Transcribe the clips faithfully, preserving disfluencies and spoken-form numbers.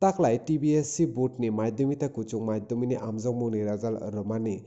Taklai T B S C board ni madhyamik tei kuchuk madhyamik ni amjokmung ni result rwmani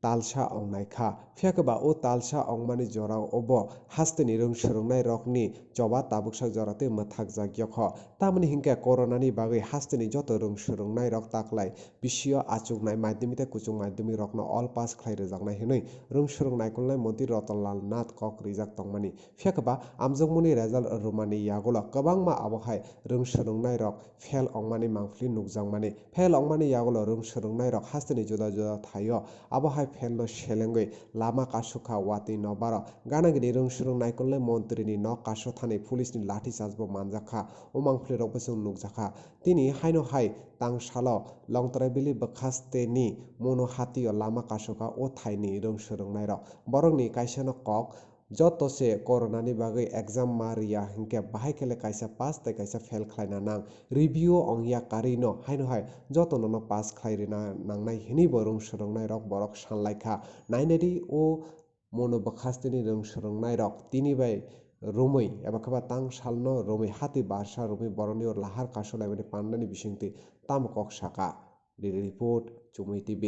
talsa ongnaikha. Phiya khe ba o talsa ongmani jorao bo hasteni rwng swrwngnairokni choba tabuksak jora tei mwthakjak yokho. Tamoni hinkhe corona ni bagwi hasteni joto rwng swrwngnairok taklai bisio achuknai madhyamik tei kuchuk madhyamik rokno all pass khlai rwjaknai hwnwi rwng swrwng naikolnai montri Ratan Lal Nath kok rijak tongmani. Phiya khe ba amjokmung ni result rwmani yagulo kwbangma abo hai rwng swrwngnairok fail ongmani mangpili nukjakmani. Fail ongmani yagulo rwng swrwngnairok hasteni juda juda thaio abo hai fail no selengwi lama kasukha watwi nokbaro. Gana gini rwng swrwng naikolnai montri ni nok kasothani police ni lathi charge bo manjakha, o mangpili rok bo chwng nukjakha. Tini haino hai tangsalo Longtrai Valley bwkhaste ni Mono hatio lama kasukha o thaini rwng swrwngnairok. Borokni kaisano kok, joto se corona ni bagwi exam ma riya hinkhe bahai khele kaisa pass tei kaisa fail khlaina nang. Review o ongya karwi no haino hai joto nono pass khlai rina nangnai hinwi bo rwng swrwngnairok borok sanlaikha. Nainadi o Mono bwkhasteni rwng swrwngnairok tini bai romwi eba khe ba tang salno romwi hatwi barsa romwi borokni o lahar kasulaimani pandani bisingtwi tamo kok saka. Bureau Report, Chumui T V.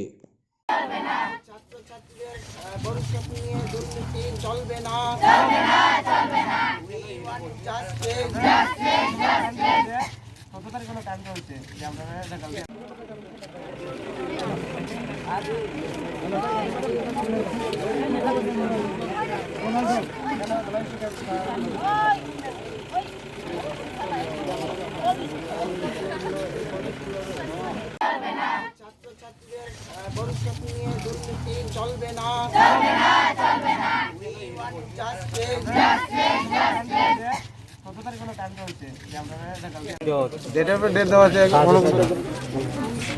ছাত্রছাত্রীদের, আহ, ভবিষ্যৎ নিয়ে দুর্নীতি চলবে না। চলবে না, চলবে না। We want justice. Justice, justice. ছাত্রছাত্রীদের, আহ, ভবিষ্যৎ নিয়ে দুর্নীতি চলবে না। চলবে না, চলবে না। We want justice. Justice, justice.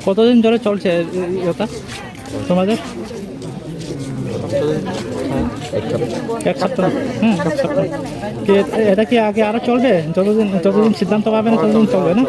কতদিন ধরে চলছে এ-, এ-, এটা তোমাদের? এক সপ্তাহ। হুম, এক সপ্তাহ। কি এ-, এটা কি আগে আরো চলবে? যতদিন, যতদিন সিদ্ধান্ত পাবে না, ততদিন চলবে না?